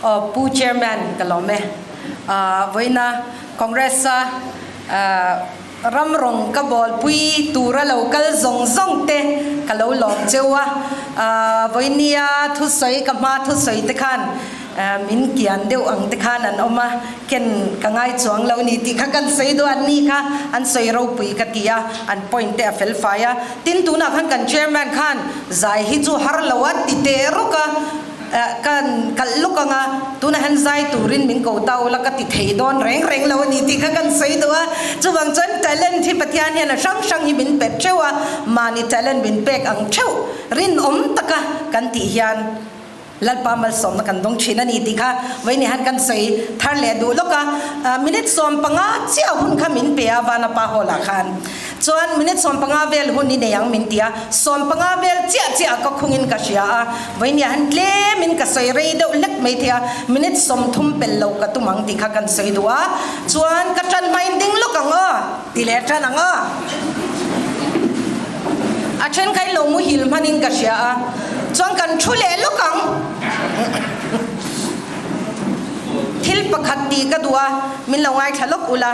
Aw Pu Chairman ka lawm e. Vawiina Congress a ram rawng ka bawlpui tura lo kal zawng zawng te ka lo lawm cheu a. Vawinia thusawi ka hma thusawi te khan min kian deuh ang te khan an awm a, ken ka ngai chuang lo ni tih kha kan sawi duh a, an ni kha an sawi ropui ka ti a, an point te a fel fai a. Tin tunah khan kan Chairman khan zai hi chu har lo a ti teh rawk a. Kan kalh lawk ang a, tunah hian zai turin min ko ta ula ka ti thei dawn reng reng lo a ni tih kha kan sawi duh a. Chuvang chuan talent hi Pathian hian a hrang hrang hi min pe theuh a, mahni talent min pek ang theuh rinawm taka kan tih hian Lalpa malsawmna kan dawng thin a ni tih kha vawiin hian kan sawi thar leh duh lawk a. Minute 15 chiah hun kha min pe a Vanapa Hall-ah khan. Chuan minute 15 vel hun i nei ang min ti a, 15 vel chiah chiah ka khungin ka hria a, vawinia han tlemin ka sawi rei deuh hlek mai thei a, minute 30 pel lo ka tum ang tih kha kan sawi duh a, chuan ka tan hmain ding lawk ang aw ti leh tan ang aw. A then kha in lo muhil hmanin ka hria a, chuan kan thu leh lawk ang. Thil pakhat tih ka duh a, min lo ngaithla lawk ula.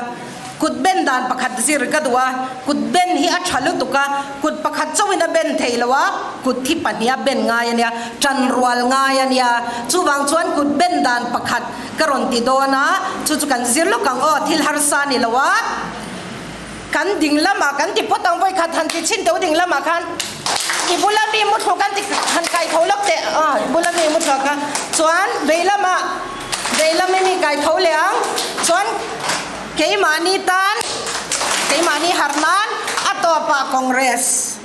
Kut ben dan pakhat zir ka duh a, kut ben hi a tha lutuk a, kut pakhat chauhin a ben thei lo a, kut hi pahniha ben ngai a nia, tan rual ngai a nia, chuvang chuan kut ben dan pakhat ka rawn ti dawn a, chu chu kan zir lawk ang aw, thil harsa ni lo a, kan ding lamah kan ti phawt ang, vawikhat han ti chhin teuh ding lamah khan i bula mi muthlu kan ti han kai tho lawk teh a, i bula mi muthlu kha chuan vei lamah vei lama mi kai tho leh ang chuan. Keimahni tan, keimahni harh nan a tawpah Congress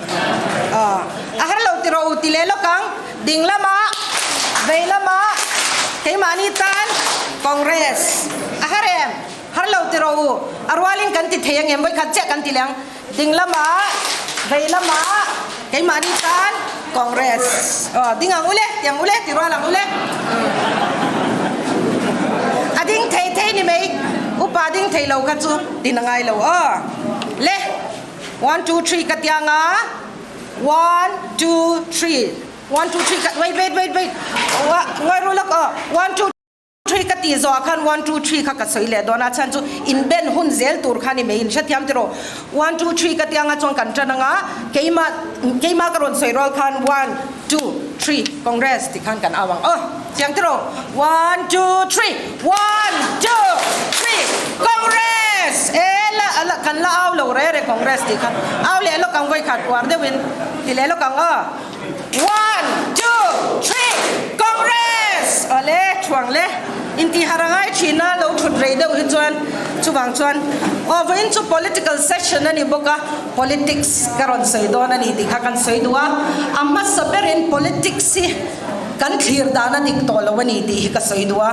a har lo ti rawh u ti leh lawk ang. Ding lamah, vei lamah keimahni tan Congress a har em? Har lo ti rawh u. A rualin kan ti thei ang em? Vawikhat chiah kan ti leh ang. Ding lamah, vei lamah keimahni tan Congress. Aw, ding ang ule, ti ang ule, ti rual ang ule. A ding thei thei ni mai, upa ding thei lo kha chu tin a ngai lo aw. Le, one two three ka tiang a, one two three, one two three ka, wait wait wait wait, ngawi ru lawk aw, one two. Three ka tih zawhah khan one two three kha ka sawi leh dawn a, chhan chu inben hun zel tur kha ni mai inhrethiam tiraw. One two three ka tih anga chuan kan tan anga keimah keimah ka rawn sawi rual khan one two three Congress tih khan kan au ang aw chiang tiraw. One two three one two three Congress e la la kan la au lo re re Congress tih kha au leh lawk ang vawikhat uar deuhin ti leh lawk ang aw. One, two, three, Congress! Awle, thuang le. Inti har a ngai thin a, lo thut rei deuh hi chuan chuvang chuan aw vawiin chu political session a ni bawk a, politics ka rawn sawi dawn a ni tih kha kan sawi duh a. A hmasa berin politics hi kan thlir dan a dik tawh lo a ni tih hi ka sawi duh a.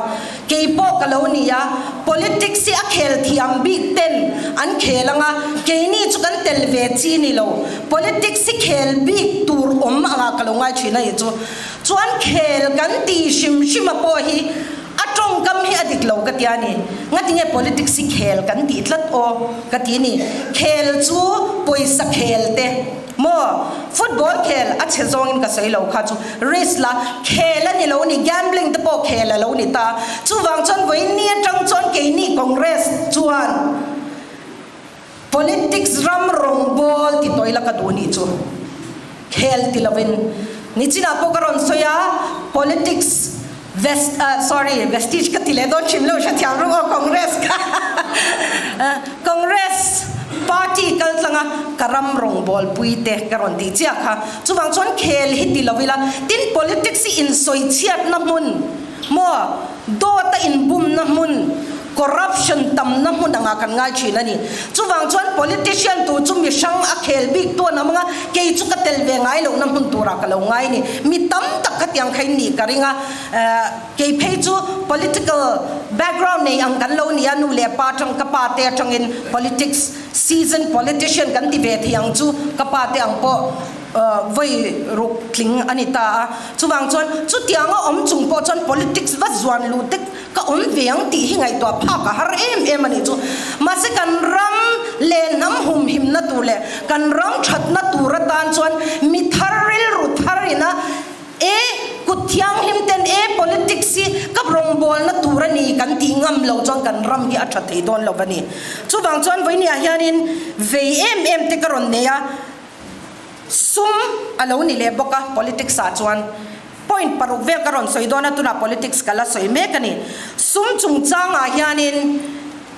Kei pawh ka lo ni a, politics hi a khel thiam bik ten an khel ang a, keini chu kan tel ve chi ni lo. Politics hi khel bik tur awm anga ka lo ngai thin a ni chu. Chuan khel kan ti hrim hrim a pawh hi a tawngkam hi a dik lo ka ti a ni. Ngatinge politics hi khel kan tih tlat aw ka ti ni. Khel chu pawisa khel te. Maw? Football khel a chhe zawngin ka sawi lo kha chu risk la khel a ni lo ni, gambling te pawh khel a lo ni ta. Chuvang chuan vawiin ni atang chuan keini Congress chuan politics ram rawngbawl ti tawih la ka duh nih chu khel ti lovin nichinah pawh ka rawn sawi a, politics vest sorry vestige ka ti leh dawn thin lo hrethiam ru aw Congress kha Congress party kal tlanga ka ram rawngbawl pui te ka rawn tih chiah kha chuvang chuan khel hi ti lo ila tin politics hi insawi chhiatna hmun maw dawt a inbumna hmun Corruption tamna hmun anga kan ngai thin a ni. Chuvang chuan politician tur chu mi hrang a khel bik tu an awm anga, kei chu ka tel ve ngai lohna hmun turah ka lo ngai a ni. Mi tam tak khatiang kha in nih ka ring a, kei phei chu political background nei ang kan lo ni a, nu leh pa atang ka pa te atangin politics season politician kan ti ve thei ang chu ka pa te ang pawh vawi ruk tling a ni ta a. Chuvang chuan chutianga awm chung pawh chuan politics va zuan luh te Ka awm ve ang tih hi ngaihtuah phak a har em em a nih chu. Mahse kan ram leh hnam humhimna tur leh kan ram thatna tur atan chuan mi thar rilru thar ina e kut thianghlim ten e politics hi ka rawngbawlna. kan tih ngam loh chuan kan ram hi a tha thei dawn lo a ni. Chuvang chuan vawinia hianin vei em em te ka rawn nei a, sum a lo ni leh bawk a politics ah chuan point paruk vel ka rawn sawi dawn a, tunah politics ka la sawi mek a ni. Sum chungchangah hianin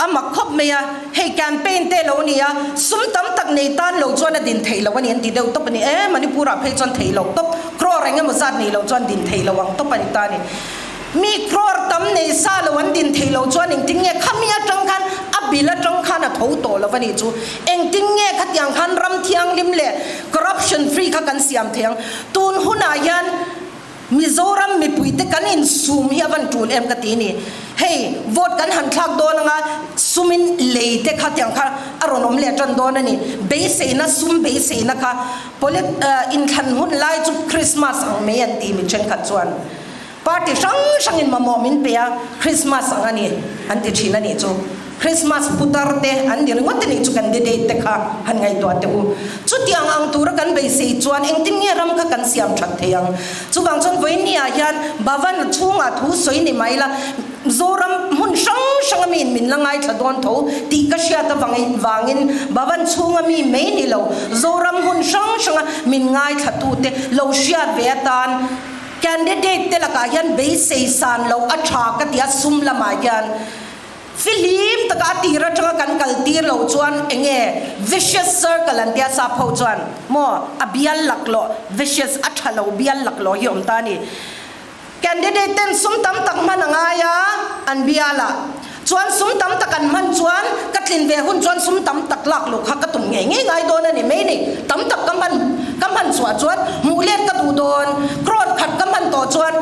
a mak khawp mai a, hei campaign te lo ni a, sum tam tak nei tan lo chuan a din theih loh a ni an ti deuh tawp a ni. E Manipur ah phei chuan theih loh tawp, crore eng emaw zat nei lo chuan din theih loh ang tawp a ni ta a ni. Mi crore tam nei sa lo an din thei lo chuan engtin nge khami atang khan a bill atang khan a tho tawh lo a nih chu. Engtin nge khatiang khan ram thianghlim leh corruption free kha kan siam thei ang. Tun hunah hian Mizoram mipuite kan insum hi a van tul em ka ti ni. Hei vote kan han thlak dawn anga sumin lei te kha tiang kha a rawn awm leh tan dawn a ni. Beiseina sum beiseina kha polit inthlan hun lai chu Christmas ang mai an ti mi thenkhat chuan. Party hrang hrangin mamawh min pe a, Christmas ang a ni an ti thin a nih chu. Christmas putar te an ni ringawt a nih chu candidate te kha han ngaihtuah teh u. Chutiang ang tura kan beisei chuan engtin nge ram kha kan siam that thei ang? Chuvang chuan vawinia hian Bhavan chhungah thu sawi ni mai la, Zoram hmun hrang hranga miin min la ngaithla dawn tho tih ka hriat avangin vangin Bhavan chhunga mi mai ni lo, Zoram hmun hrang hranga min ngaithlatute lo hriat ve atan, Candidate te lakah hian beisei san loh a tha ka ti a, sum lamah hian fihlim taka a tir atanga kan kal tir loh chuan eng nge vicious circle an tia sap ho chuan maw a bial laklawh vicious a tha lo bial laklawh hi awm ta a ni. Candidate ten sum tam tak hman a ngai a an bial ah chuan sum tam tak an hman chuan ka tlin ve hun chuan sum tam tak lak luh kha ka tum ngei ngei ngai dawn a ni mai ni. Tam tak ka hman ka hman chhuah chuan hmuh let ka duh dawn, crore khat ka hman tawh chuan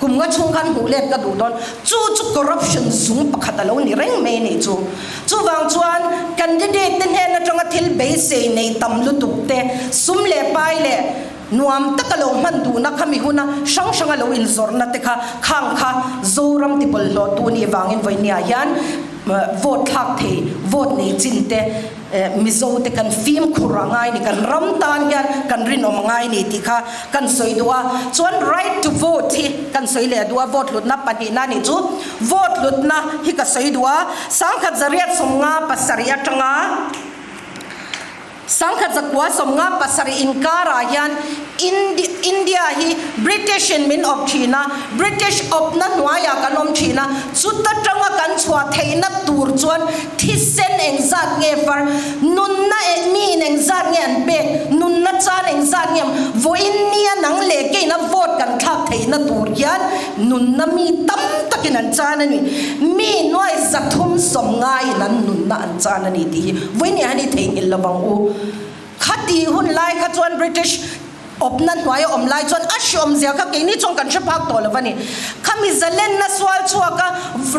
kum nga chhung khan hmuh let ka duh dawn. Chu chu corruption zung pakhat a lo ni reng mai ni chu. Chuvang chuan candidate te hnen atanga thil beisei nei tam lutuk te, sum leh pai leh, Nuam taka lo hman duhna kha mi huna hrang hranga lo inzawrhna te kha khang kha Zoram ti bawlhhlawhtu nih vangin vawinia hian vote thlak thei, vote nei chin te Mizo te kan fimkhur a ngai ni, kan ram tan hian kan rinawm a ngai ni tih kha kan sawi duh a. Chuan right to vote hi kan sawi leh duh a, vote hlutna pahnihna nih chu vote hlutna hi ka sawi duh a, 1957 atanga, 1957 inkarah hian India hi British in min awp thin a, British awpna hnuaiah kan awm thin a, chuta tanga kan chhuah theihna tur chuan thisen engzat nge far, nunna mi in engzat nge an pek, nunna chan engzat nge vawiin nia nang leh keina vote kan thlak theihna tur hian nunna mi tam takin an chan a ni. Mi nuai 390 in an nunna an chan a ni tih hi Vawiin hian i theihnghilh lo vang u. Khati hun lai kha chuan British awpna hnuaia awm lai chuan a hre awmzia kha keini chuan kan hre phak tawh lo a ni. Khami zalenna sual chhuaka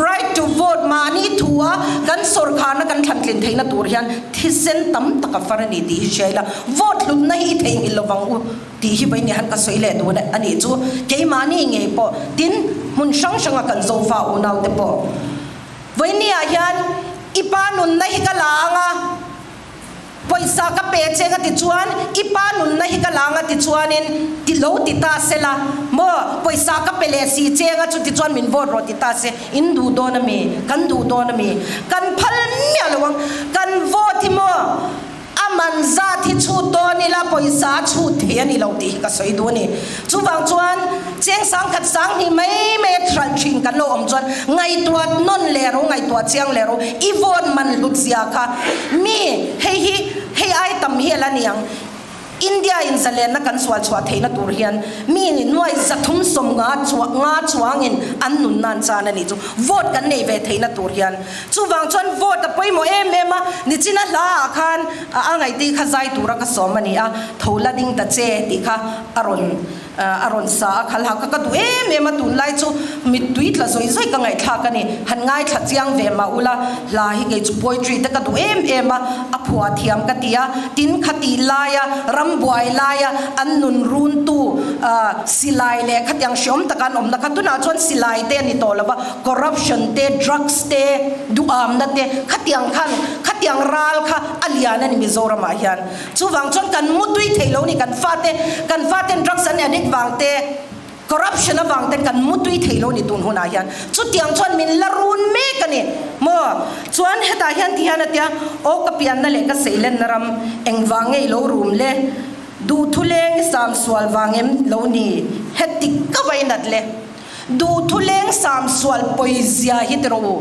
right to vote mahni thua kan sawrkharna kan thlantlin theihna tur hian thisen tam tak a far a ni tih hi hria ila, vote hlutna hi i theihnghilh lo vang u tih hi vawiin hian ka sawi leh dun a nih chu. Keimahni ngei pawh tin hmun hrang hranga kan zofa unaute pawh. Vawinia hian i pa nunna hi ka la ang a, pawisa ka pe che nga ti chuan i pa nunna hi ka la ang a ti chuanin ti lo ti ta se la maw, pawisa ka pe leh si che nga chu ti chuan min vote rawh ti ta se, in duh dawn a mi, kan duh dawn a mi, kan phal miah lo ang, kan vote hi maw. A man zat hi chhut dawn ila pawisa a chhut thei a ni lo tih hi ka sawi duh a ni. Chuvang chuan cheng sangkhat sanghnih mai mai a hralh thin kan lo awm chuan ngaihtuah nawn leh ro, ngaihtuah chiang leh ro, i vote man hlut zia kha mi hei hi hei ai tam hi a la ni ang. India in zalenna kan sual chhuah theihna tur hian mi nuai 350 chuang nga chuangin an nun nan chan a nih chu vote kan nei ve theihna tur hian. Chuvang chuan vote a pawimawh em em a, nichina hla ah khan a ngaihte kha zai tura ka sawm a ni a, tho la ding ta che tih kha a rawn a rawn sa a, khalha kha ka duh em em a, tunlai chu mittui tla zawi zawi ka ngaihthlak a ni, han ngaithla chiang ve mah ula, hla hi kei chu poetry te ka duh em em a, a phuah thiam ka ti a, tin khatih laia rambuai laia an nun runtu silai leh khatiang hreawm taka an awmna kha tunah chuan silai te a ni tawh lo va, Corruption te, drugs te, duhamna te, khatiang khan, khatiang ral kha a lian a ni Mizoram ah hian. Chuvang chuan kan mutui thei lo ni kan fate, kan faten drugs an addict vang te, Corruption avang ten kan mutui thei lo ni tun hunah hian. Chutiang chuan min la run mek a ni maw? Chuan hetah hian ti hian a tia, Aw ka pianna leh ka seilenna ram engvang nge i lo rum le? Duhthu leng i sam sual vang em lo ni? Heti ka vai nat le. Duhthu leng sam sual pawizia hi ti rawh u.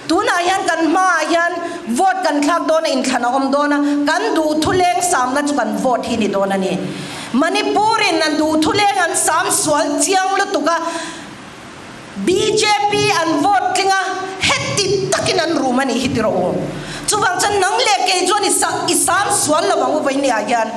Tunah hian kan hmaah hian vote kan thlak dawn a, inthlan a awm dawn a, kan duhthu leng samna chu kan vote hi ni dawn a ni. Manipur in an duhthu leng an sam sual chiang lutuk a, bjp an vote tling a, heti takin an rum a nih hi ti rawh u. Chuvang chuan nang leh kei chuan i i sam sual lo ang u vawinia hian.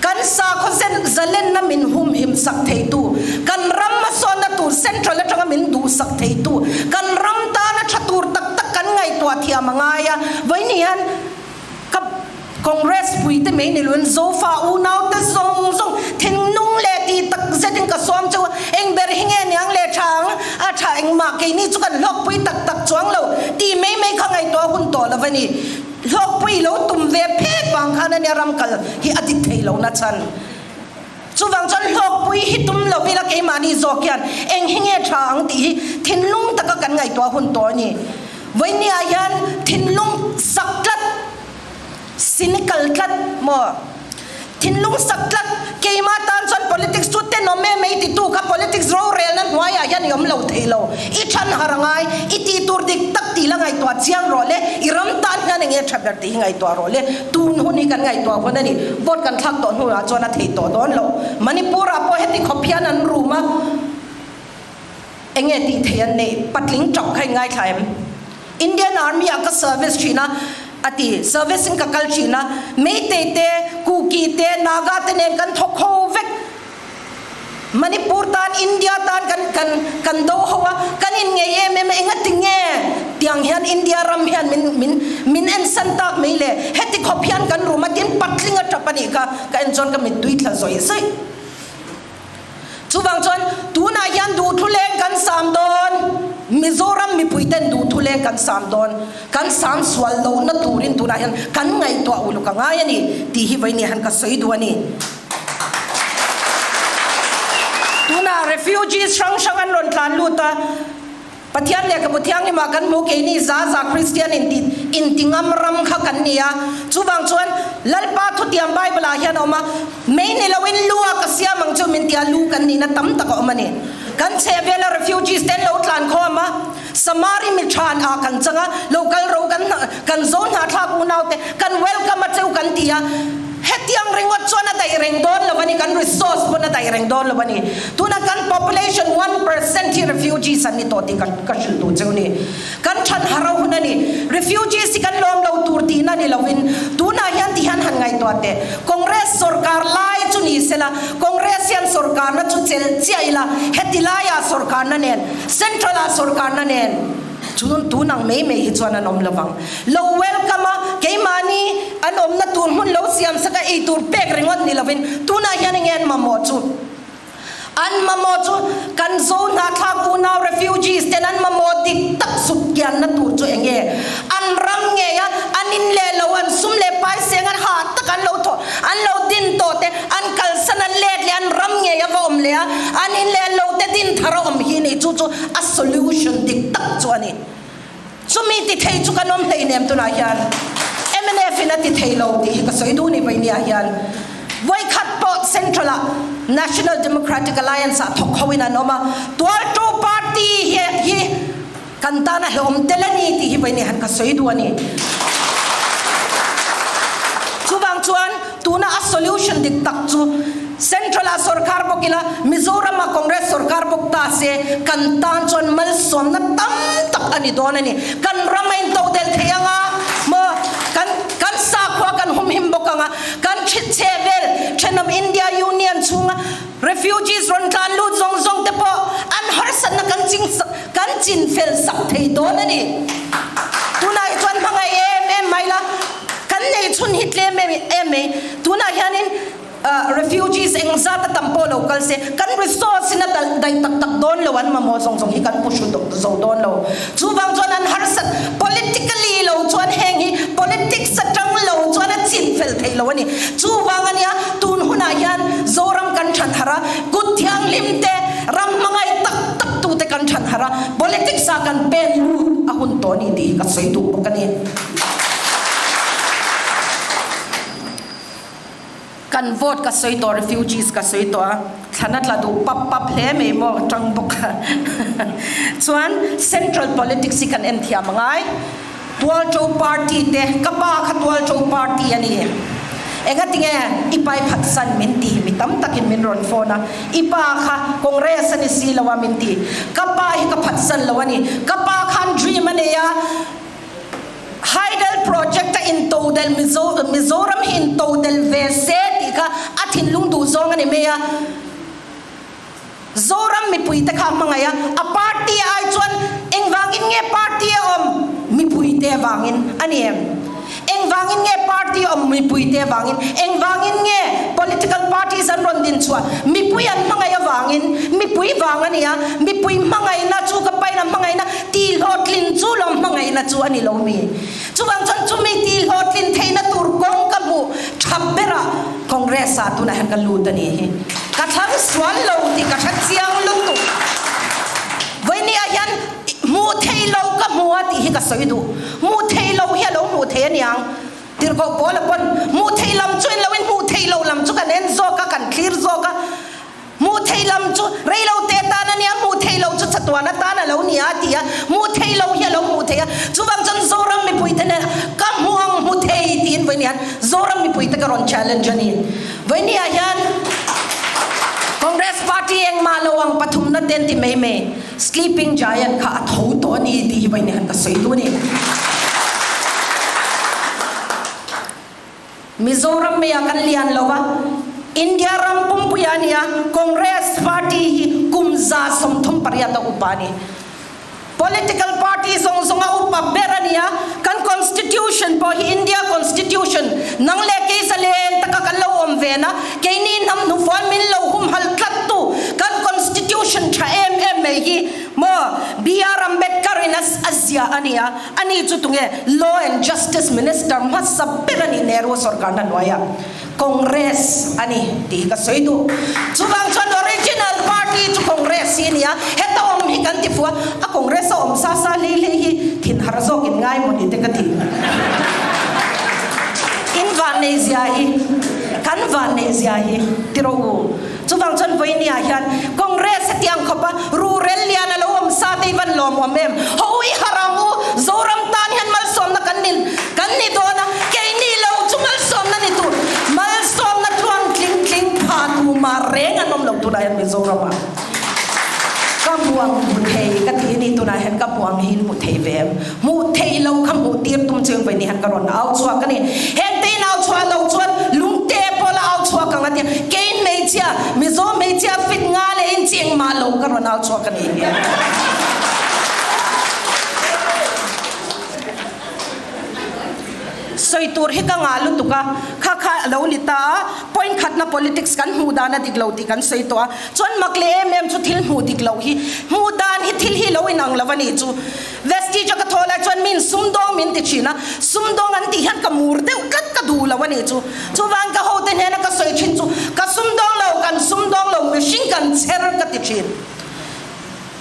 Kan sakhaw zen zalenna min humhim sak theitu, kan ram hmasawnna tur central atanga min duhsak theitu, kan ram tana tha tur tak tak kan ngaihtuah thiam a ngai a. Vawiin hian ka Congress puite mai ni loin Zofa unaute zawng zawng thinlung leh tih tak zetin ka sawm cheu a, eng ber hi nge niang leh tha ang, a tha engmah keini chu kan hlawkpui tak tak chuang lo tih mai mai kha ngaihtuah hun tawh lo a ni. Hlawkpui lo tum ve phet vang khan ania ram kal hi a dik thei lo na chhan. Chuvang chuan hlawkpui hi tum lo ila keimahni zawk hian eng hi nge tha ang tih hi thinlung taka kan ngaihtuah hun tawh a ni. Vawinia hian thinlung sak tlat, cynical tlat maw? Thinlung sak tlat, keimah tan chuan politics chu tenawm em ei titu kha politics rorelna hnuaiah hian i awm lo thei lo. I than har a ngai, i tih tur dik tak tih la ngaihtuah chiang rawh le, i ram tan hian eng nge tha ber tih hi ngaihtuah rawh le. Tun hun hi kan ngaihtuah hun a ni. Vote kan thlak tawh hnuah chuan a thei tawh dawn lo. Manipur-ah pawh heti khawp hian an rum a, eng nge tih thei an neih? Patling tap kha i ngaithla em? Indian Army ah ka service thin a, a ti. Service in ka kal thin a, Meitei te, Kuki te, Naga te nen kan thawk ho vek. Manipur tan, India tan kan kan kan do ho a, kan in ngei em em a, engati nge tiang hian India ram hian min min min ensan tak mai le, heti khawp hian kan rum a tin patling a tap a nih kha, ka en chuan ka mittui thla zawih zawih. Chuvang chuan tunah hian duhthuleng kan sam dawn, Mizoram mipuiten duhthuleng kan sam dawn, kan sam sual lohna turin tunah hian kan ngaihtuah uluk a ngai a ni tih hi vawiin hian ka sawi duh a ni. Tunah refugees hrang hrang an rawn tlan lut a. Pathian lehkhabu thianghlimah kan hmu keini za za Kristian inti inti ngam ram kha kan ni a, chuvang chuan Lalpa thutiam Bible ah hian a awm a, mei ni loin lu a ka siam ang chu min tia lu kan nihna tam tak a awm a ni. Kan chhehvela refugees te an lo tlan khawm a, Samari mi than ah kan chang a, lo kal ro kan hna kan zo hnahthlak unau te kan welcome a cheu kan ti a, Hetiang ringawt chuan a daih reng dawn lo a ni, kan resource pawn a daih reng dawn lo a ni. Tuna kan population 1% hi refugees an ni tawh tih kan ka hrilh duh cheu ni. Kan than har a hun a ni. Refugees hi kan lawm lo tur tihna ni lovin tunah hian ti hian han ngaihtuah teh. Congress sorkar lai chu ni sela, Congress hian sorkarna chu chelh chiah ila, heti laiah sorkarna nen, central ah sorkarna nen, Chun tun ang mai mai hi chuan an awm lo vang. Lo welcome a, keimahni an awmna tur hmun lo siam sak a, ei tur pek ringawt ni lovin tunah hian enge an mamawh chu? An mamawh chu kan zo hnahthlak unau refugees ten an mamawh dik tak sut kianna tur chu enge? An ram ngei a, an in leh lo, an sum leh pai seng an hah tak an lo thawh, an lo din tawh te, an kalsan an let leh an ram ngei a va awm leh a, an in leh lo te din thar a awm hi ni chu chu A solution dik tak chu a ni. Chumi ti thei chu kan awm hleinem tunah hian mnf in a ti thei lo tih hi ka sawi duh ni vawinia hian vawikhat pawh central ah National Democratic Alliance ah thawk ho in an awm a, Tualtu party hi hi kan tan a hlawm tel a ni tih hi vawinia hian ka sawi duh a ni. Chuvang chuan Tuna a solution dik tak chu Central ah sorkar bawk ila, Mizoram ah Congress sorkar bawk ta se kan tan chuan malsawmna tam tak a ni dawn a ni. Kan ram a intodelh thei ang a, maw kan kan sakhua kan humhim bawk ang a, kan chhe vel thenawm India Union chhunga refugees rawn tlan lut zawng zawng te pawh an harsatna kan ching kan chin fel sak thei dawn a ni. Tunah hi chuan hmangaih em em mai la. Kan neih chhun hi tlem em em mai. Tunah hianin refugees eng zat a tam pawh lo kal se, kan resource in a dalh daih tak tak dawn lo, an mamawh zawng zawng hi kan pu hru zo dawn lo. Chuvang chuan an harsat politically lo chuan heng hi politics atang lo chuan a chin fel thei lo a ni. Chuvang ania tun hunah hian Zoram kan than harh a, kut thianghlim te. Congress-a kan pen lut a hun tawh a ni tih hi ka sawi duh bawk a ni. Kan vote ka sawi tawh, refugees ka sawi tawh a, thlan a tla duh pap pap hle mai maw tang bawk a. Chuan central politics hi kan en thiam a ngai. Tualṭo party te, ka pa kha Tualṭo party a ni. Engatinge i pai phatsan min ti, mi tam takin min rawn phone a, i pa kha Congress a ni si lo a min ti. Ka pa hi ka phatsan lo a ni. Ka pa khan dream a nei a, Hydel project a intodel Mizo, Mizoram hi intodel ve se tih kha a thinlung duh zawng a ni mai a. Zoram mipuite kha a hmangaih a, a party ai chuan engvangin nge party a awm? Mipuite avangin a ni em? Engvangin nge party a awm? Mipuite avangin. Engvangin nge political parties an rawn din chhuah? Mipui an hmangaih avangin. Mipui vang a ni a, mipui hmangaihna chu ka paina hmangaihna tihhlawhtlin chu lawm hmangaihna chu a ni lo mi? Chuvang chuan chumi tihhlawhtlin theihna tur kawng ka hmuh tha berah Congress ah tunah hian ka lut a ni hi. Ka thlang sual lo tih ka hre chiang lutuk. Vawinia hian hmuh theih lo ka hmu a tih hi ka sawi duh. Hmuh theih lo hi a lo hmuh theih aniang. Tirhkoh Paula pawn hmuh theih lam chu en loin hmuh theih lo lam chu kan en zawk a, kan thlir zawk a. Hmuh theih lam chu rei lo te tan a nia, hmuh theih loh chu chatuan atan a lo ni a, a ti a. Hmuh theih loh hi a lo hmuh theih a. Chuvang chuan Zoram mipuite nen ka hmu ang hmu thei tiin vawiin hian Zoram mipuite ka rawn challenge a ni. Vawiin hian Congress party engmah lo ang pathumna ten ti mai mai sleeping giant kha a tho tawh a ni tih hi vawiin hian ka sawi duh a ni. Mizoram maiah kan lian lo a, India ram pumpui a nia, Congress party hi kum 38 a upa a ni. Political party zawng zawnga upa ber a nia, kan constitution pawh hi India constitution nang leh kei zalen taka kan lo awm ve na, keini hnam hnufual min lo humhal tlat tu kan constitution tha em em mai hi maw BR Ambedkar in a ziah a nia. Ani chu tunge Law and Justice Minister hmasa ber a ni Nehru sorkarna hnuaiah Congress a ni tih hi ka sawi duh. Chuvang chuan original party chu Congress hi a ni a, heta awm hi kan ti fuh a, a Congress a awm sa sa hlei hlei hi thin har zawk in ngai maw ni te ka ti. In vanneih zia hi, kan vanneih zia hi ti rawh u. Chuvang chuan vawinia hian Congress hetiang khawpa ruhrel lian a lo awm sa te hi van lawmawm em? Ho i harh ang u, Zoram tan hian malsawmna kan ni kan ni dawn a, keini lo chu malsawmna ni tur, malsawmna tluang tling tling pha tu mah reng an awm lo tunah hian Mizoramah. Ka hmuang hmu thei ka ti a ni tunah hian ka hmuang hi in hmu thei ve em? Hmuh theih lo kha hmuh tir tum chu engvawih ni hian ka rawn au chhuak a ni. Heng te in au chhuah lo chuan lungte pawh la au chhuak ang a tia. Kei hmeichhia, Mizo hmeichhia fit nga leh in chi engmah lo ka rawn au chhuak a ni hi. Sawi tur hi ka ngah lutuk a, kha kha a lo ni ta a, point khatna politics kan hmuh dan a dik lo tih kan sawi tawh a, chuan mak leh em em chu thil hmuh dik loh hi, hmuh dan hi thil hi lo inang lo a nih chu. Vestige a ka thaw lai chuan min sumdawng min ti thin a, sumdawng an tih hian ka mur deuh tlat ka duh lo a nih chu. Chuvang ka hote hnena ka sawi thin chu ka sumdawng lo, kan sumdawng lo, mihring kan cher ka ti thin.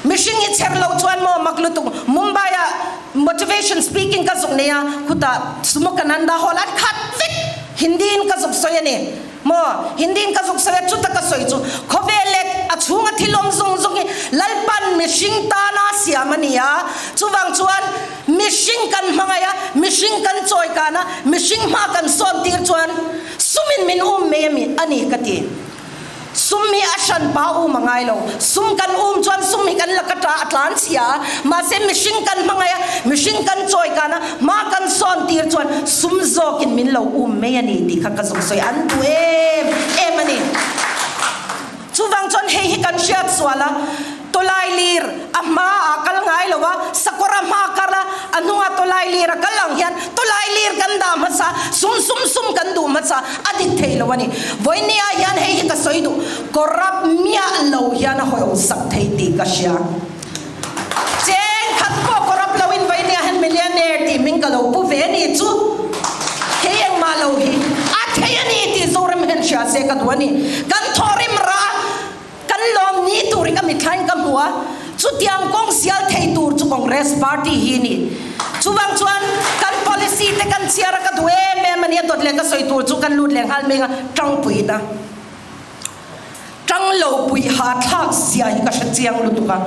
Mihring hi cher lo chuan maw mak lutuk. Mumbai ah motivation speaking ka zuk nei a, khutah Sumokananda Hall an khat vek, Hindi in ka zuk sawi a ni. Maw? Hindi in ka zuk sawi a, chuta ka sawi chu khawvel leh a chhunga thil awm zawng zawng hi Lalpan mihring tana siam a ni a, chuvang chuan mihring kan hmangaih a, mihring kan chawi kan a, mihring hma kan sawn tir chuan sumin min um mai a ni ka ti. Sum hi a hran pa um a ngai lo. Sum kan um chuan sum hi kan la ka ta a tlan chhia a, mahse mihring kan hmangaih a, mihring kan chawi kan a, hma kan sawn tir chuan sum zawkin min lo um mai a ni tih kha ka zuk sawi an duh em em a ni. Chuvang chuan hei hi kan hriat sual a, tawlai lir a hma ah kal ngai lo a, sakawr a hma kar a, a hnungah tawlai lir a kal ang hian tawlai lir kan dah hmasa, sum sum sum kan duh hmasa a dik thei lo a ni. Vawinia hian hei hi ka sawi duh, corrupt miah lo hian a hawi sak thei tih ka hria. Cheng khat pawh corrupt lo in vawinia hian millionaire tih hming ka lo pu ve a ni chu hei engmah lo hi a thei a ni tih Zoram hian hria se ka duh a ni. Kan thawhrim rah Kan lawm ni tur hi ka mithlain ka hmu a, chutiang kawng sial thei tur chu. Congress party hi ni. Chuvang chuan kan policy te kan chhiar a ka duh em em a nia dawt leh ka sawi tur chu kan lut leh nghal mai ang a, tangpuina tang lo pui ha thlak zia hi ka hre chiang lutuk a.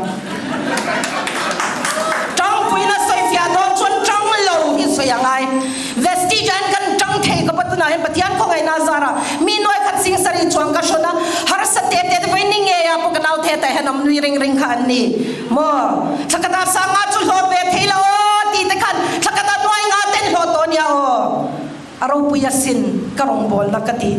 Tangpuina sawi fiah dawn chuan tang lo hi sawi a ngai. Vestige ah hian kan tang thei ka pawh tunah hian Pathian khawngaihna a zar a, mi nuai khat sing sarih chuang ka hrawn a, harsa te te te vawi ni ngei ah pawh ka nau thetah hian awm nui ring ring kha an ni maw? Thla khat ah sanga chu hlawt ve thei lo aw ti te khan thla khat ah nuai nga ten hlawt tawh nia aw. A ropui asin ka rawngbawlna ka ti.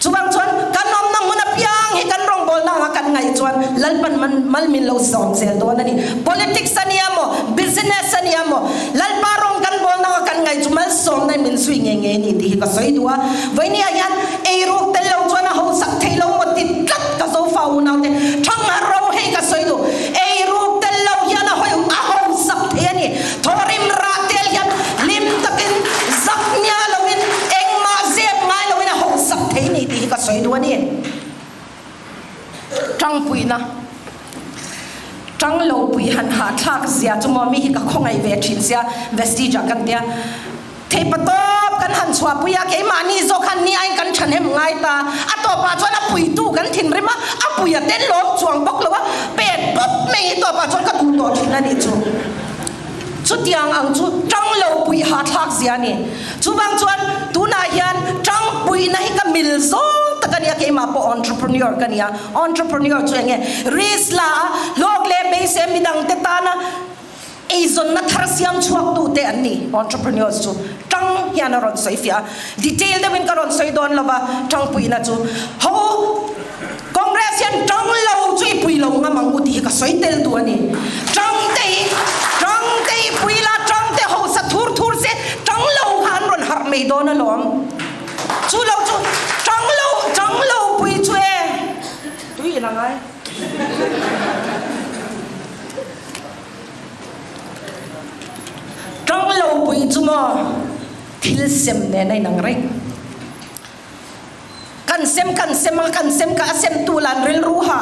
Chuvang chuan kan awmna hmun apiang hi kan rawngbawlna anga kan ngaih chuan Lalpan mal min lo sawm zel dawn a ni. Politics a nia maw, business a nia maw, Lalpa rawng kan bawlna anga kan ngaih chu malsawmna in min zui ngei ngei a ni tih hi ka sawi duh a. Vawinia hian eiruk tel lo chuan a hausak thei lo maw ti tlat ka zofa unaute Thangha ro hei ka sawi duh. Eiruk tel lo hian a hawi a hausak thei a ni. Thawrim rah tel hian hlim takin zak nia loin engmah zep ngai loin a hawksak thei ni tih hi ka sawi duh a ni. Tangpuina tang lo pui han hahthlak zia chu maw mi hi ka khawngaih ve thin sia vestige ah kan tia theipa tawp kan han chhuahpui a keimahni zawk han ni aiin kan thahnem ngai ta a tawpah chuan a puitu kan thinrim a a pui a tel lawm chuang bawk lo a pet pawp mai hi tawpah chuan ka duh tawh thin a nih chu. Chutiang ang chu tang lo puih hahthlak zia a ni. Chuvang chuan tunah hian tang puihna hi ka mil zawng tak a nia, keimah pawh entrepreneur ka nia. Entrepreneur chu eng nge? Risk la a, hlawk leh beisei midangte tana eizawnna thar siam chhuak tute an ni entrepreneurs chu. Tang hian a rawn sawi fiah a, detail deuhin ka rawn sawi dawn lova tang puihna chu ho Congress hian tang lo chu i pui lo ngam ang u tih hi ka sawi tel duh a ni. Tang te hi tang te i pui la, tang te hausa thur thur se tang lo kha an rawn harh mai dawn alawm. Chu lo chu tang lo tang lo pui chu e tui in a ngai. Tang lo pui chu maw thil sem nen a inang reng. Kan sem kan sem a, kan sem ka a sem tu lan rilru ha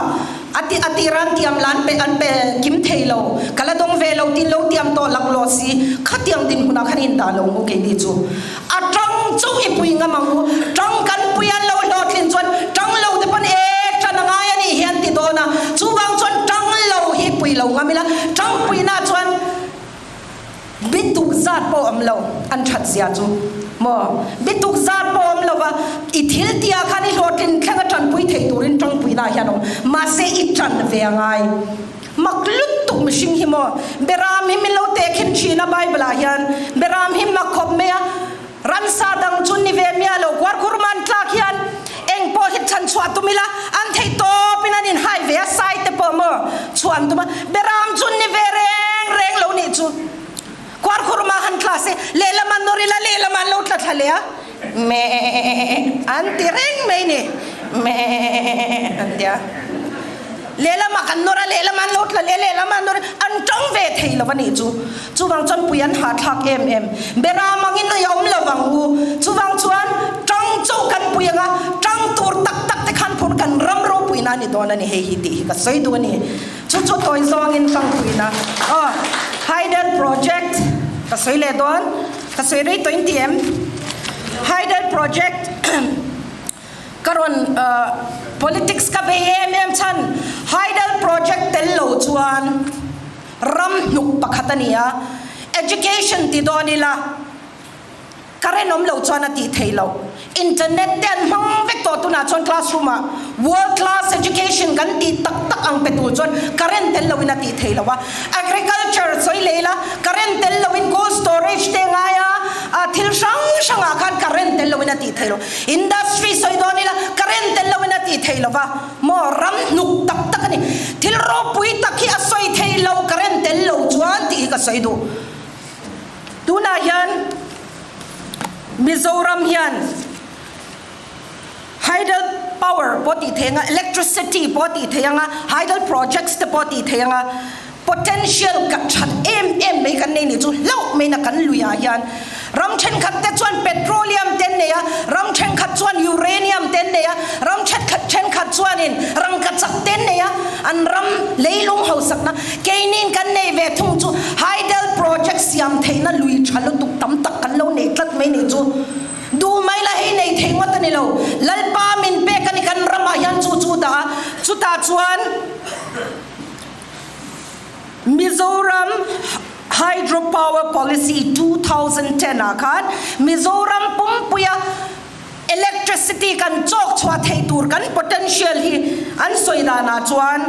a ti a tir an tiam lan pe an pe kim thei lo, ka la dawng ve lo tin lo tiam tawh lak law si, khatiang dinhmunah khan in dah lo ngu keini chu a tang chu i pui ngam ang u, tang kan pui an lo hlawhtlin chuan tang lo te pawn e tan a ngai a nih hi an ti dawn a, chuvang chuan tang lo hi pui lo ngam ila, tang puina chuan. Bituk zat pawh awm lo an that zia chu maw? Bituk zat pawh awm lo va, i thil tia khan i hlawhtlin thleng a tanpui thei turin tangpuina hian awm. Mahse i tan ve a ngai. Mak lutuk mihring hi maw? Beram hi min lo tehkhin thin a Bible ah hian. Beram hi mak khawp mai a, ramsa dang chu ni ve miah lo. Kuarkhurman tlak hian eng pawh hi chhan chhuah tum ila an theih tawpin an inhai ve a, sai te pawh maw chhuah an tum a, beram chu ni ve reng reng lo nih chu. Kuarkhurma han tla se lehlam an nawr ila lehlam an lo tla thla leh a, meh an ti reng mai ni, meh an ti a. Lehlamah kan nawr a, lehlamah an lo tla leh, lehlamah an nawr a, an tang ve thei lo a nih chu. Chuvang chuan pui an hahthlak em em. Beram angin i awm lo vang u. Chuvang chuan tang chauh kan pui ang a, tang tur tak tak te khan phur kan ram ropuina a ni dawn a ni hei hi tih hi ka sawi duh a ni. Chu chu tawi zawngin tang puina aw Hydel Project ka sawi leh dawn, ka sawi rei tawh in ti em? Hydel Project. Ka rawn politics ka vei em em chhan Hydel project tel lo chuan ram hnuk pakhat a ni a, education ti dawn ila current awm lo chuan a tih theih loh, internet te an hmang vek tawh tunah chuan classroom ah world class education kan tih tak tak ang pe tur chuan current tel loin a tih theih loh a, agriculture sawi leh ila current tel loin cold storage te ngai a, thil hrang hrangah khan current tel loin a tih theih loh. Industry sawi dawn ila current tel loin a tih theih lova maw ram hnuk tak tak a ni. Thil ropui tak hi a sawi theih lo current tel lo chuan tih hi ka sawi duh. Tunah hian Mizoram hian hydel power pawh tih theih anga, electricity pawh tih theih anga, hydel projects te pawh tih theih anga Potential ka that em em mai kan nei nih chu hlauh mai na kan lui ah hian ram thenkhat te chuan petroleum te an nei a, ram thenkhat chuan uranium te an nei a, ram thenkhat. thenkhat chuanin rangkachak te an nei a, an ram leilung hausakna keiniin kan nei ve thung chu hydel project siam theihna lui tha lutuk tam tak kan lo nei tlat mai nih chu. Duh mai la hei nei thei ngawt a ni lo. Lalpa min pek a ni kan ramah hian chu chu dah a, chutah chuan Mizoram Hydro Power Policy 2010 ah khan Mizoram pumpuia electricity kan chawk chhuah theih tur kan potential hi an sawi danah chuan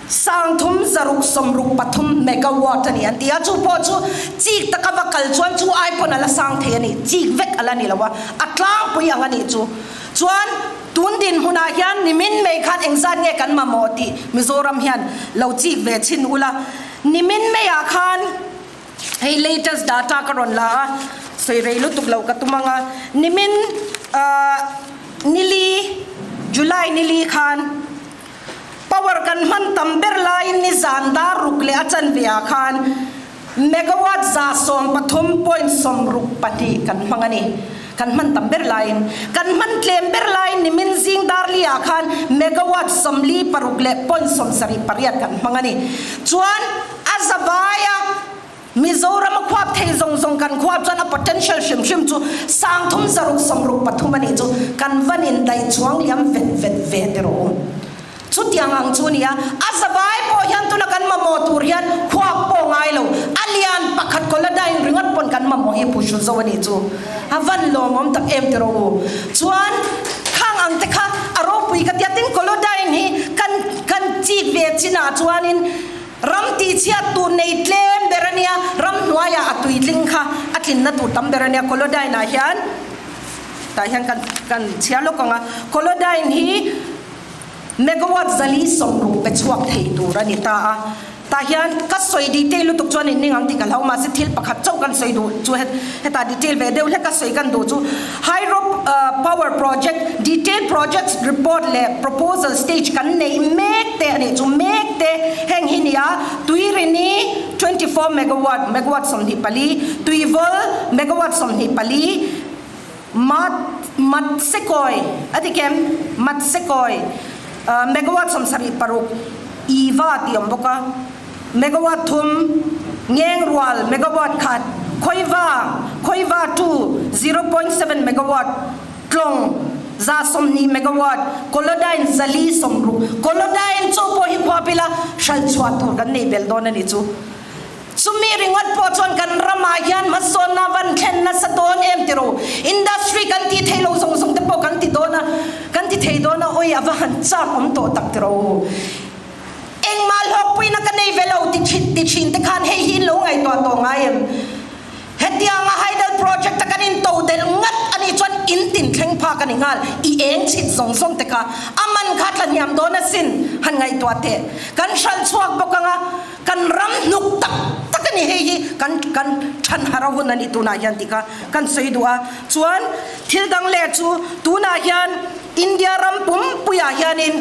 36 3 megawatt a ni an ti a, chu pawh chu chik taka va kal chuan chu ai pawn a la sang thei a ni, chik vek a la ni lo a, a tlangpui ang a nih chu. Chuan tun dinhmunah hian nimin mai khan engzat nge kan mamawh tih Mizoram hian lo chik ve chhin ula, nimin maiah khan hei latest data ka rawn la a, sawi rei lutuk lo ka tum ang a, nimin nili July nili khan, Power kan hman tam ber laiin nizan dar ruk leh a chanve ah khan megawatt 113.62 kan hmang a ni. Kan hman tam ber laiin. Kan hman tlem ber laiin nimin zing dar li ah khan megawatt 46.78 kan hmang a ni. Chuan a zavaia Mizoram a khuap thei zawng zawng kan khuap chuan a potential hrim hrim chu 3663 a nih chu kan van in daih chuang liam vet vet ve ti rawh u. Chutiang ang chu nia, a zavai pawh hian tuna kan mamawh tur hian khuap pawh ngai lo, a lian pakhat Colladine ringawt pawn kan mamawh hi phuhru zo a nih chu. A van lawmawm tak em ti rawh u. Chuan khang ang te kha a ropui ka tia, tin Colladine hi kan kan chik ve chinah chuanin, Ram tihchhiat tur nei tlem ber a nia, ramhnuaiah a tuitling kha a tlinna tur tam ber a nia. Colodine-ah hian tah hian kan kan chhiar lawk ang a, Colodine hi megawatt 460 pe chhuak thei tur a ni ta a. Tah hian ka sawi detail lutuk chuan in ning ang tih ka hlau, mahse thil pakhat chauh kan sawi duh chu hetah detail ve deuh hlek a sawi kan duh chu Hydro power project detail projects report leh proposal stage kan neih mek te a nih chu mek te heng hi nia Tuirini 24 megawatt megawatt 24 Tuivawl megawatt 24 Mat Matsekoi a ti kem Matsekoi megawatt 76 Eva tih awm bawk a. Megawatt thum, Ngengrual megawatt khat, Khawiva, Khawiva two, 0.7 megawatt, Tlawng, 120 megawatt, Kolodyne 460, Kolodyne chu pawh hi khuap ila hral chhuah tur kan nei bel dawn a ni chu. Chumi ringawt pawh chuan kan ramah hian hmasawnna van thlen nasa dawn em ti ro. Industry kan tih theih lo zawng zawng te pawh kan ti dawn a, kan ti thei dawn a, awi a va han chak awm tawh tak ti ro. Engmah hlawkpuina ka nei ve lo ti thin ti thin te khan hei hi in lo ngaihtuah tawh ngai em? Hetianga hydel project a kan in to delh ngat a nih chuan in tin thleng phak a ni nghal, i eng chhit zawng zawng te kha a man kha tla hniam dawn asin han ngaihtuah teh. Kan hralh chhuak bawk anga kan ram hnuk tak tak a ni hei hi kan kan than har a hun a ni tunah hian tih kha kan sawi duh a. Chuan thil dang leh chu tunah hian India ram pumpuiah hianin,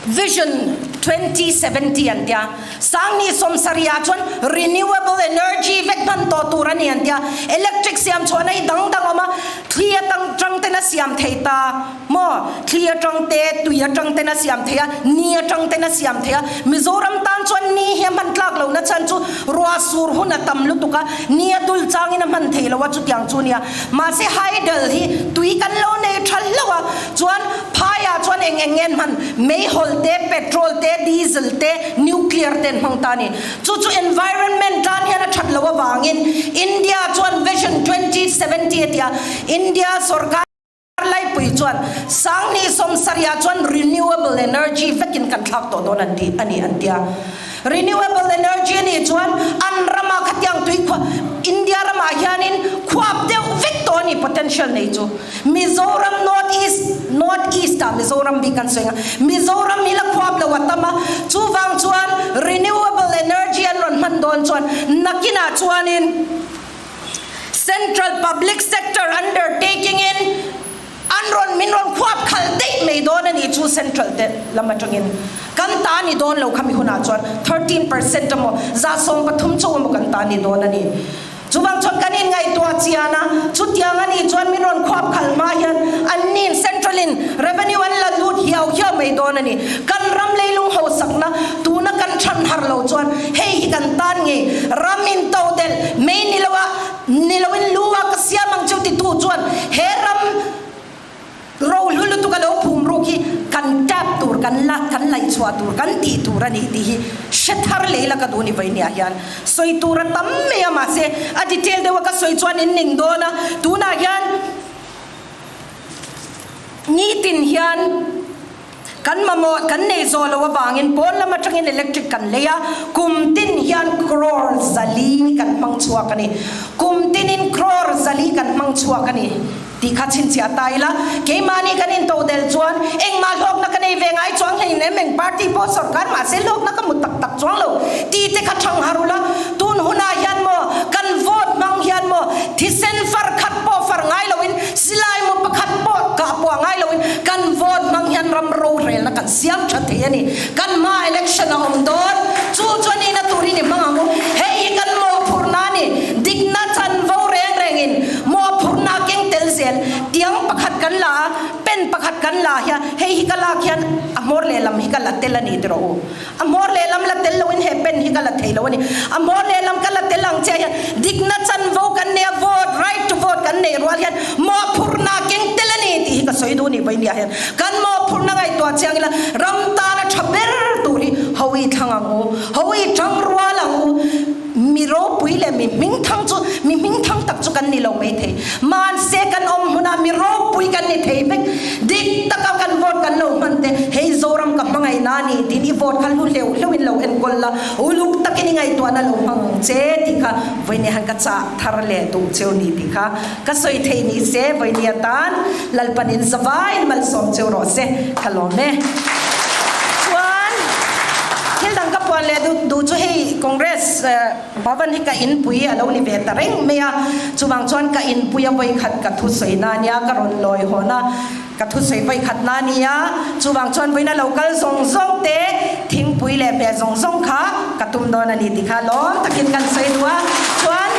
Vision 2070 an tia, Sangni sawmsarihah chuan renewable energy vek hman tawh tur a ni an tia, electric siam chhuahna hi dang dang awm a, thli atang tang ten a siam thei ta maw, thli atang te, tui atang ten a siam thei a, ni atang ten a siam thei a, Mizoram tan chuan ni hi a hman tlak lohna chhan chu ruah sur hun a tam lutuk a, ni a dul changin a hman thei lo a chutiang chu nia, mahse hydel hi tui kan lo nei tha hlauh a, Chuan phaiah chuan eng eng nge an hman? Meihawl te, petrol te, diesel te, nuclear te an hmang ta a ni. Chu chu environment tan hian a that loh avangin India chuan Vision 2070 a ti a, India sorkar laipui chuan 2070 ah chuan renewable energy vekin kan thlak tawh dawn an ti a ni an ti a. Renewable energy a nih chuan an ramah khatiang tui khuap India ramah hianin khuap deuh vek tawh a ni potential nei chu. Mizoram North East North East ah Mizoram bik kan sawi ang a, Mizoram hi la khuap lo a tam a, chuvang chuan renewable energy an rawn hman dawn chuan nakinah chuanin Central Public Sector Undertaking in an rawn min rawn khuap khalh daih mai dawn a nih chu Central te lam atangin kan ta ni dawn lo khami hunah chuan 13% emaw 13% chauh emaw kan ta ni dawn a ni. Chuvang chuan kan inngaihtuah chian a, chutiang a nih chuan min rawn khuap khalh hma hian anni'n Central in revenue an la lut hiau hiau mai dawn a ni. Kan ram leilung hausakna tuna kan chhan har lo chuan hei hi kan tan ngei ram in todelh mai ni lo a, ni loin lu a ka siam ang chu titu chuan he ram Rohlu lutuk a lo phum ruk hi kan tap tur, kan la, kan laih chhuah tur, kan tih tur a nih tih hi hre thar leh ila ka duh ni vawinia hian sawi tur a tam mai a, mahse a detail deuh a ka sawi chuan in ning dawn a, tunah hian nitin hian kan mamawh kan nei zawh loh avangin pawn lam atangin electric kan lei a, kum tin hian crore zali kan hmang chhuak a ni, kum tinin crore zali kan hmang chhuak a ni. Tih kha chhinchhiah ta ila, keimahni kan intodelh chuan engmah hlawkna ka nei ve ngai chuang hlein em eng party pawh sorkar mahse hlawkna ka hmu tak tak chuang lo tih te kha thang har ula, tun hunah hian maw kan vote hmang hian maw thisen far khat pawh far ngai loin silai mu pakhat pawh kah puah ngai loin kan vote hmang hian ram rorelna kan siam tha thei a ni. Kan hma election a awm dawn, chu chuan ina turin i hmang ang u. Hei hi kan mawhphurhna a ni, dikna chanvo reng rengin mawhphurhna a keng tel zel. Tiang pakhat kan la a, pen pakhat kan la hian hei hi ka lak hian a hmawr lehlam hi ka la tel a ni tiraw u. A hmawr lehlam la tel loin he pen hi ka la thei lo a ni. A hmawr lehlam ka la tel ang chiah hian dikna chanvo kan nei a, vote, right to vote kan neih rual hian mawhphurhna a keng tel a ni tih hi ka sawi duh a ni vawinia hian. Kan mawhphurhna ngaihtuah chiang ila ram tana tha ber tur hi ho i thlang ang u, ho i tang rual ang u. Mi ropui leh mi hmingthang chu mi hmingthang tak chu kan ni lo mai thei. Mahse kan awm hmunah mi ropui kan ni thei vek. Dik taka kan vote kan lo hman te hei Zoram ka hmangaihna a ni tiin i vote kha hlu hleuh hleuhin lo enkawl la, uluk takin i ngaihtuahna lo hmang ang che tih kha vawiin han ka chah thar leh duh cheu ni tih kha Ka sawi thei ni se vawinia tan Lalpan in zavaiin malsawm cheu rawh se ka lawm e. Chuan thil dang ka puan leh duh duh chu hei Congress Bhavan hi ka inpui a lo ni ve ta reng mai a, chuvang chuan ka inpui a vawikhat ka thusawi na nia ka rawn lawi hawn a, ka thusawi vawikhat na nia, chuvang chuan vawiin a lo kal zawng zawng te thingpui leh hmeh zawng zawng kha ka tum dawn a ni tih kha lawm takin kan sawi duh a, chuan.